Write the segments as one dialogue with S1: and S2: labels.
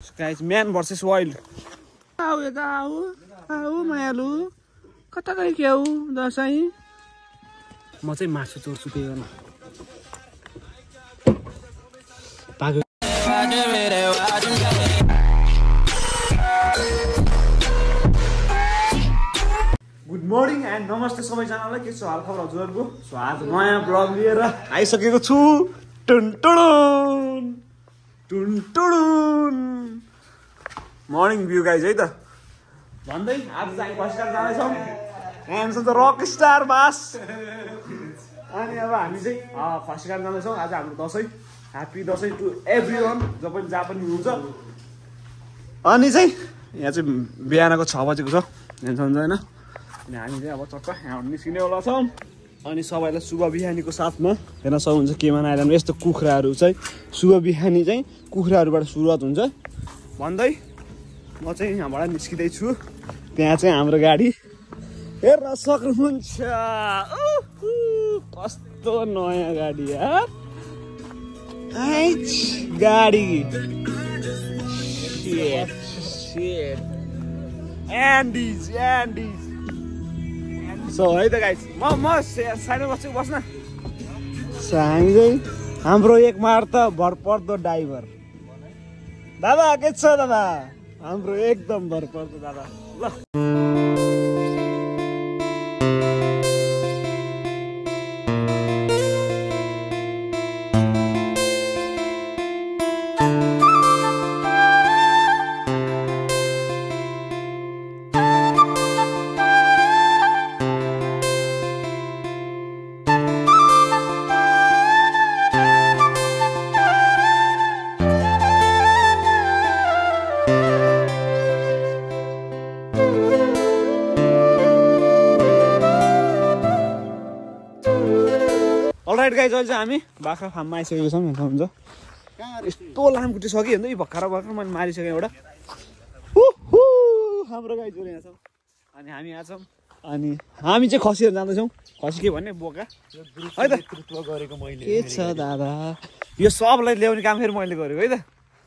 S1: Guys, man versus wild. आओ यता आओ मायालु कता गए क्या हो दसैँ म चाहिँ मासु चोर्छु त्यही गर्न पागो गुड मर्निङ एन्ड नमस्ते सबैजनालाई के छ हालखबर हजुरहरुको सो आज नयाँ ब्लग लिएर आइसकेको छु टुनटुडुन टुनटुडुन मर्निङ भ्यू गाइज है त भन्दै आज चाहिँ फर्स्टकार जाँदैछौँ एन्ड द रक स्टार बास अनि अब हामी चाहिँ फर्स्टकार जाँदैछौँ आज हाम्रो Dashain happy Dashain to everyone जो पनि जहाँ पनि हुनुहुन्छ अनि चाहिँ यहाँ चाहिँ बिहानको 6 बजेको छ टेन्सन छैन अनि हामी चाहिँ अब चक्क यहाँ निस्किनेवाला छौँ अनि सबैलाई शुभ बिहानीको साथमा हेर्न सक्नुहुन्छ के मनाएर यस्तो कुखुराहरू चाहिँ शुभ बिहानी चाहिँ कुखुराहरूबाट सुरुवात हुन्छ भन्दै म चाहिँ यहाँबाट निस्किँदैछु त्यहाँ चाहिँ हाम्रो गाडी हेर्न सक्नुहुन्छ कस्तो नयाँ गाडी यार गाडी एन्डिज सो है त गाइस म साइडमा बस्छु बस्न हामी चाहिँ हाम्रो एकमात्र भरपर्दो ड्राइभर दादा के छ दादा हाम्रो एकदम भरपर्दो दादा ल अलराइट गाइज अहिले चाहिँ हामी बाख्रा फार्ममा आइसकेको छौँ हुन्छ यस्तो लामखुट्टे छ कि हेर्नु भर्खर मैले मारिसकेँ एउटा हाम्रो गाइजहरू यहाँ छौँ अनि हामी यहाँ छौँ अनि हामी चाहिँ खसीहरू जाँदैछौँ खसी के भन्ने बोका है त गरेको मैले के छ दादा यो सबलाई ल्याउने काम फेरि मैले गरेको है त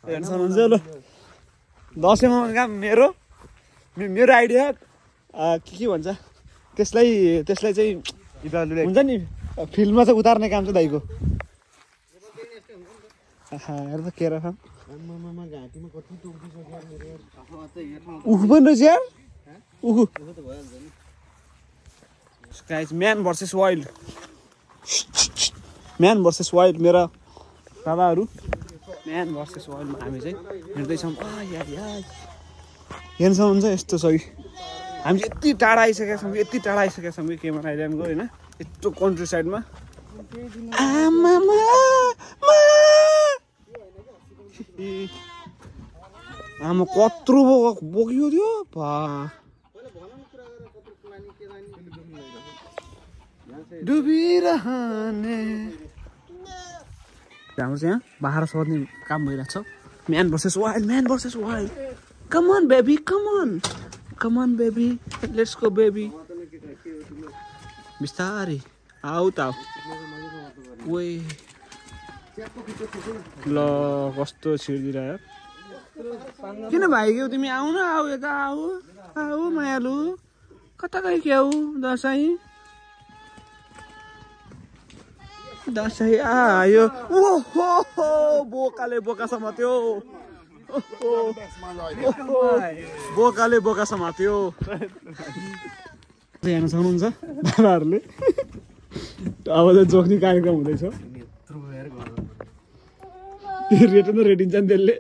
S1: हेर्नु सक्नुहुन्छ ल दसैँमा काम मेरो आइडिया के भन्छ त्यसलाई चाहिँ हुन्छ नि फिल्ममा चाहिँ उतार्ने काम चाहिँ दाइको हेर त केरा खाम उखु पनि रहेछ यार उखु गाइस म्यान भर्सेस वाइल्ड मेरा दादाहरू म्यान भर्सेस वाइल्डमा हामी चाहिँ हिँड्दैछौँ हेर्नु सक्नुहुन्छ यस्तो छ कि हामी यति टाढा आइसकेका छौँ कि क्यामेरा आइरहनुको होइन यस्तो कन्ट्री साइडमा आमा कत्रो बोक्यो थियो डुबिरहने हाम्रो चाहिँ यहाँ बाह्र सोध्ने काम भइरहेको छ man versus wild come on baby let's go baby बिस्तारै आऊ त ओए ल कस्तो छिर्दिरह्यो किन भाइग्यौ तिमी आऊ न आऊ यता आऊ मायालु कता गए क्या हो दसैँ आयो ओहो बोकाले बोका समात्यो हेर्न सक्नुहुन्छ दादाहरूले अब चाहिँ जोख्ने कार्यक्रम हुँदैछ रेटिन्छ नि त्यसले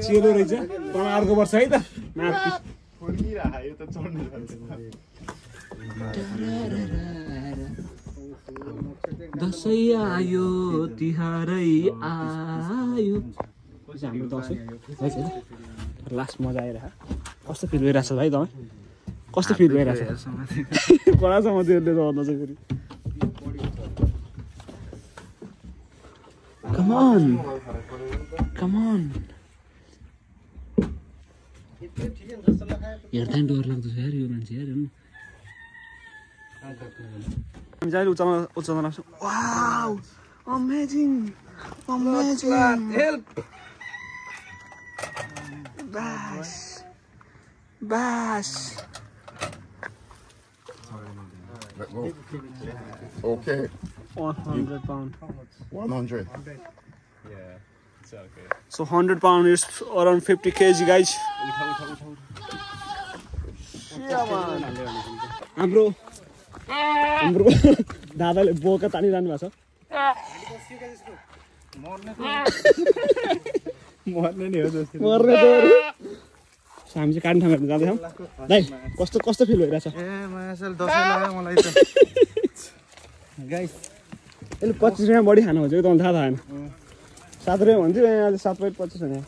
S1: चेलो रहेछ तर अर्को वर्ष है त दसैँ आयो तिहारै आयो हाम्रो दसैँ लास्ट मजा आइरह कस्तो फिल भइरहेछ भाइ तपाईँ कस्तो फिल भइरहेछ कडासम्म त्यसले गर्दा चाहिँ फेरि कम अन हेर्दा नि डर लाग्दछ यार यो मान्छे यार हेर्नु हामी चाहिँ उचाल्न लाग्छौँ। वाउ अमेजिङ
S2: हेल्प
S1: बास
S3: Okay.
S1: 100 pound.
S3: 100.
S2: Yeah, it's okay.
S1: So 100 pound is around 50 kg guys. हाम्रो दादाले बोका तानिरहनु भएको छ।
S2: मर्ने नि हो जस्तो।
S1: मर्ने त हामी चाहिँ काट्न ठाउँमा जाँदैछौँ। दाइ कस्तो फिल भइरहेछ?
S2: मासल दसैँ लाग्यो मलाई त। गाइस
S1: यसले 25 रुपियाँ बढी खानु खोजेको तपाईँलाई थाहा छैन। 7 रुपियाँ भन्थ्यो यहाँ 7 रुपियाँ 25 भने।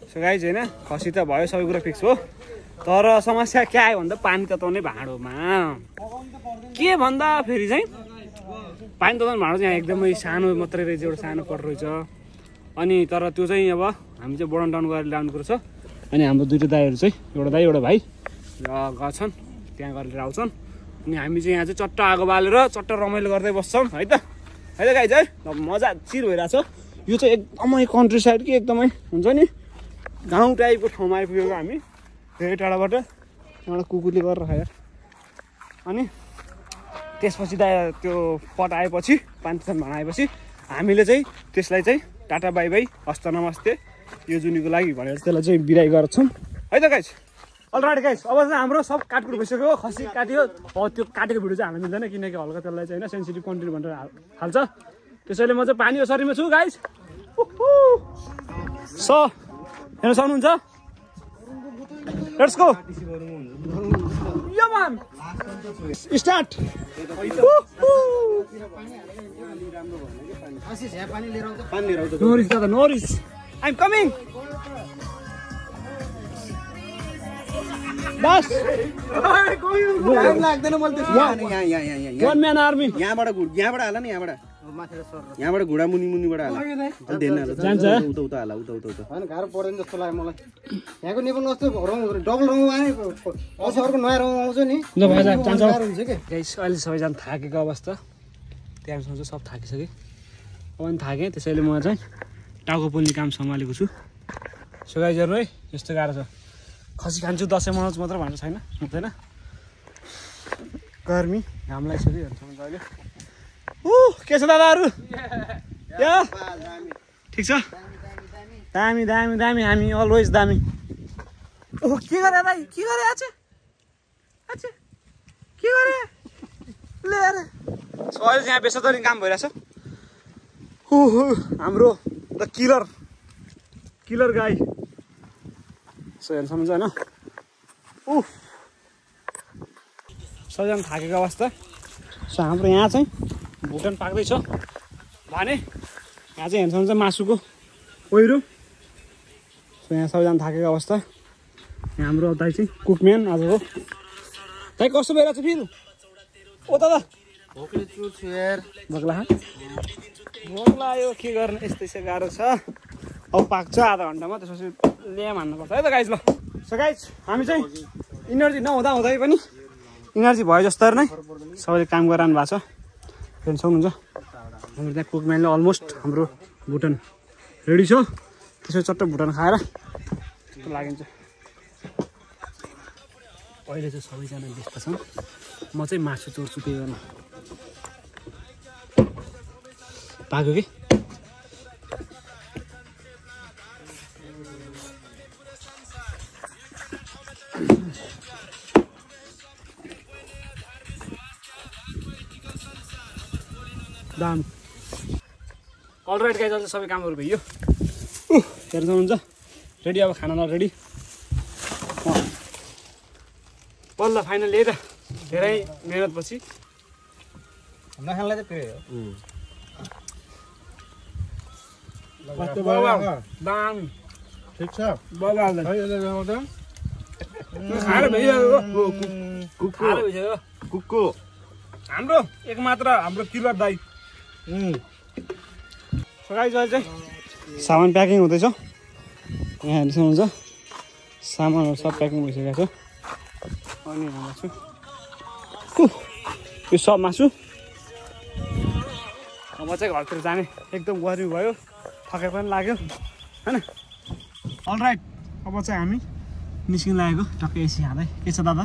S1: सो गाइज होइन खसी त भयो सबै कुरा फिक्स हो तर समस्या के आयो भन्दा पानी तताउने भाँडोमा के भन्दा फेरि चाहिँ पानी तताउने भाँडो चाहिँ एकदमै सानो मात्रै रहेछ एउटा सानो पट रहेछ अनि तर त्यो चाहिँ अब हामी चाहिँ बढाउन डाउन गरेर ल्याउनु पर्छ अनि हाम्रो दुईटा दाइहरू चाहिँ एउटा दाइ एउटा भाइ गएछन् त्यहाँ गरेर आउँछन् अनि हामी चाहिँ यहाँ चाहिँ चट्ट आगो बालेर चट्ट रमाइलो गर्दै बस्छौँ है त गाइज है मजा चिर भइरहेछ यो चाहिँ एकदमै कन्ट्री साइड कि एकदमै हुन्छ नि गाउँ टाइपको ठाउँमा आइपुगेको हामी धेरै टाढाबाट एउटा कुकुरले गरेर खायो अनि त्यसपछि त्यो पट आएपछि पानी तताउने भाँडो आएपछि हामीले चाहिँ त्यसलाई चाहिँ टाटा बाई बाई हस्त नमस्ते यो जुनीको लागि भनेर त्यसलाई चाहिँ बिदाई गर्छौँ है त गाइज अलराइट गाइज अब चाहिँ हाम्रो सब काटकुट भइसक्यो खसी काट्यो त्यो काटेको भिडियो चाहिँ हाल्नु मिल्दैन किनकि हल्का त्यसलाई चाहिँ होइन सेन्सिटिभ कन्टेन्ट भनेर हाल्छ त्यसैले म चाहिँ पानी असरीमा छु गाइज सो हेर्न सक्नुहुन्छ लेट्स गो यमान स्टार्ट नोरिस दादा नोरिस आइ एम कमिङ बस
S2: लाग्दैन मैले
S1: वन म्यान आर्मी
S2: यहाँबाट हाल नि यहाँबाट घुडा मुनिबाट हाल अलि धेर हाल
S1: जान्छ
S2: उता हाल उता
S4: हैन गाह्रो पर्दैन जस्तो लाग्यो मलाई यहाँको नेपाल कस्तो रङ डबल रङ आए अझै अर्को नयाँ रङ आउँछ नि
S1: ल भाइ जान्छ
S4: हुन्छ के
S1: गाइस अहिले सबैजना थाकेको अवस्था त्यहाँसम्म चाहिँ सब थाकिसके अब अनि थाकेँ त्यसैले म चाहिँ टाउको पोल्ने काम सम्हालेको छु सो गाइजहरू है यस्तो गाह्रो छ खसी खान्छु दसैँ मनाउँछु मात्र भनेर छैन हुँदैन गर्मी घाम लागिसक्यो हेर्नु अहिले के छ दादाहरू ठिक छ दामी दामी दामी हामी अलवेज दामी ओह के गरे दाइ के गरे आछे के गरे ले अरे सो अहिले यहाँ बेसतरी काम भइरहेछ हाम्रो द किलर गाई सो हेर्नु सक्नुहुन्छ होइन सबैजना थाकेको अवस्था सो हाम्रो यहाँ चाहिँ भुटन पाक्दैछ भने यहाँ चाहिँ हेर्नु सक्नुहुन्छ मासुको पहिरो सो यहाँ सबैजना थाकेको अवस्था यहाँ हाम्रो दाइ चाहिँ कुकम्यान आजको दाइ कस्तो भइरहेको छ फेरि ओ दादा भोक लाग्यो के गर्ने यस्तै गाह्रो छ अब पाक्छ आधा घन्टामा त्यसपछि ल्याम हान्नुपर्छ है त गाइज ल सो गाइज हामी चाहिँ इनर्जी नहुँदा हुँदै पनि इनर्जी भयो जस्तो नै सबैले काम गरिरहनु भएको छ हेर्नु सक्नुहुन्छ हाम्रो त्यहाँ कुकम्यानले अलमोस्ट हाम्रो भुटन रेडी छ त्यसपछि चट्ट भुटन खाएर त्यस्तो लागिन्छ अहिले चाहिँ सबैजना व्यस्त छन् म चाहिँ मासु चोर्छु त्यही गर्न पाक्यो कि दाम अलराइट गाइज अझ सबै कामहरू भइयो हेर्नु सक्नुहुन्छ रेडी अब खाना रेडी बल्ल फाइनल यही त धेरै मेहनतपछि
S4: नखानलाई त त्यही हो
S1: दाम
S4: ठिक छ
S1: खाएर भइसक्यो
S2: कुकको
S1: हाम्रो एकमात्र हाम्रो किलर दाइ गाइज अहिले चाहिँ सामान प्याकिङ हुँदैछ यहाँ हेर्नु सक्नुहुन्छ सामानहरू सब प्याकिङ भइसकेको छ अनि यहाँ छु यो सब मासु अब चाहिँ घरतिर जाने एकदम गर्मी भयो थकाइ पनि लाग्यो हैन अलराइट अब चाहिँ हामी निस्किन लागेको टक्कै एसी हाल्दै के छ दादा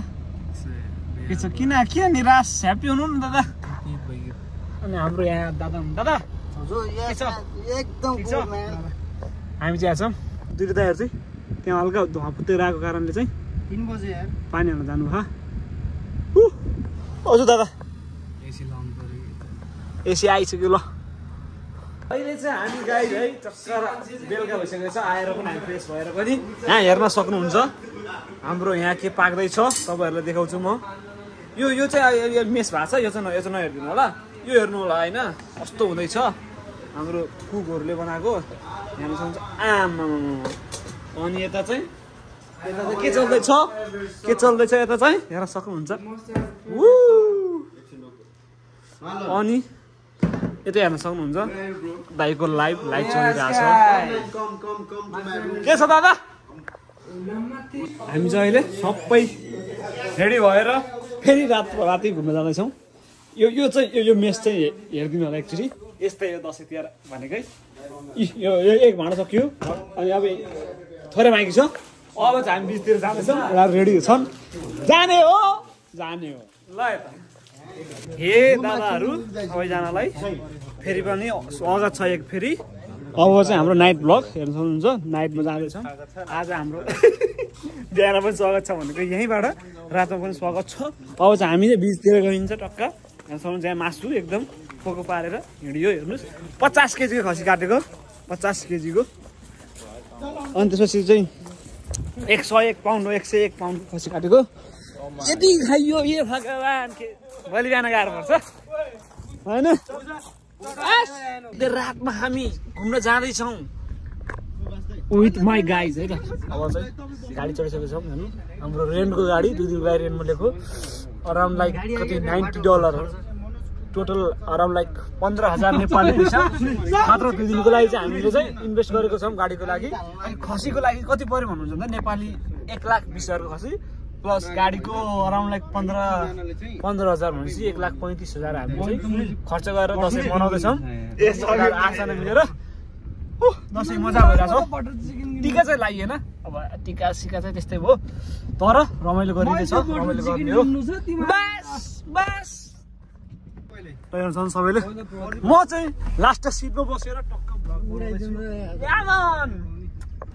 S1: के छ किन निराश ह्याप्पी हुनु नि दादा अनि हाम्रो यहाँ दादा
S4: एकदम
S1: हामी चाहिँ छौँ दुईटा दाइहरू चाहिँ त्यहाँ हल्का धुवा फुटेर आएको कारणले चाहिँ
S4: 3 बजे यार
S1: पानी हाल्न जानु भयो हजुर दादा एसी आइसक्यो ल अहिले चाहिँ हामी गाई है चक्कर बेलुका भइसकेको छ आएर पनि हामी फ्रेस भएर पनि यहाँ हेर्न सक्नुहुन्छ हाम्रो यहाँ के पाक्दैछ तपाईँहरूलाई देखाउँछु म यो चाहिँ मेस भएको छ यो चाहिँ नहेरिदिनु होला यो हेर्नु होला होइन कस्तो हुँदैछ हाम्रो कुकहरूले बनाएको यहाँ सक्नुहुन्छ आमा अनि यता चाहिँ के चल्दैछ यता चाहिँ हेर्न सक्नुहुन्छ अनि यता हेर्न सक्नुहुन्छ दाइको लाइभ चलिरहेको छ के छ दादा हामी चाहिँ अहिले सबै रेडी भएर फेरि राति घुम्न जाँदैछौँ यो चाहिँ यो मेस चाहिँ हेरिदिनु होला एक्चुली यस्तै हो दसैँ तिहार भनेकै यो एक भाँडा सक्यो अनि अब थोरै बाँकी छ अब चाहिँ हामी बिचतिर जाँदैछौँ रेडी छन् जाने हो ल यता हे दादाहरू सबैजनालाई फेरि पनि स्वागत छ एक फेरि अब चाहिँ हाम्रो नाइट ब्लग हेर्न सक्नुहुन्छ नाइटमा जाँदैछौँ आज हाम्रो बिहान पनि स्वागत छ भनेको यहीँबाट रातमा पनि स्वागत छ अब चाहिँ हामी चाहिँ बिचतिर गइन्छ टक्का हेर्न सक्नुहुन्छ यहाँ मासु एकदम पोको पारेर हिँडियो हेर्नुहोस् 50 केजीको खसी काटेको 50 केजीको अनि त्यसपछि चाहिँ 101 पाउन्ड 101 पाउन्ड खसी काटेको यति खाइयो ए भगवान् के भोलि बिहान गाह्रो पर्छ होइन रातमा हामी घुम्न जाँदैछौँ विथ माई गाइज है त अब चाहिँ गाडी चढिसकेको छौँ हेर्नु हाम्रो रेन्टको गाडी 2 दिनको गाडी रेन्टमा लिएको अराउन्ड लाइक कति $90 टोटल अराउन्ड लाइक 15,000 नेपाली पैसा मात्र 2 दिनको लागि चाहिँ हामीले चाहिँ इन्भेस्ट गरेको छौँ गाडीको लागि अनि खसीको लागि कति पर्यो भन्नुहुन्छ भन्दा नेपाली 1,20,000 खसी प्लस गाडीको अराउन्ड लाइक 15,000 भनेपछि 1,35,000 हामीले चाहिँ खर्च गरेर दसैँ मनाउँदैछौँ 8जना मिलेर दसैँ मजा भइरहेको छ टिका चाहिँ लागिएन अब टिका सिका चाहिँ त्यस्तै भयो तर रमाइलो गरिँदैछ रमाइलो गर्ने हो बस तयार छन् सबैले म चाहिँ लास्ट सिटमा बसेर टक्क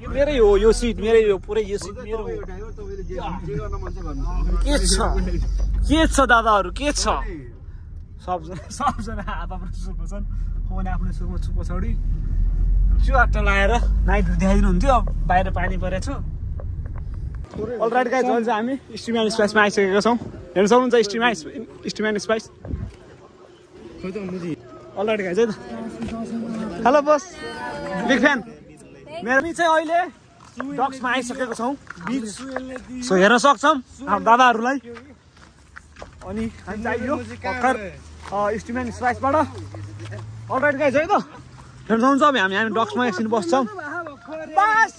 S1: यो मेरै हो यो सिट मेरै हो पुरै यो सिट मेरो के छ दादाहरू के छ सबजना आफ्नो सुरमा छन् मैले आफ्नो सुरमा छु पछाडि च्वाट लाएर नाइट देखाइदिनु हुन्थ्यो अब बाहिर पानी परेको छ अलराइट गाइज अहिले चाहिँ हामी स्टिम एन्ड स्पाइसमा आइसकेका छौँ हेर्न सक्नुहुन्छ steam and spice all right guys है त हेलो बस बिग फ्यान मेरो पनि चाहिँ अहिले डक्समा आइसकेको छौँ बिच सो हेर्न सक्छौँ हाम्रो दादाहरूलाई अनि हामी चाहियो भर्खर स्टिम एन्ड स्पाइसबाट अलराइट गाइज है त हेर्न सक्नुहुन्छ अब हामी डक्समा एकछिन बस्छौँ बस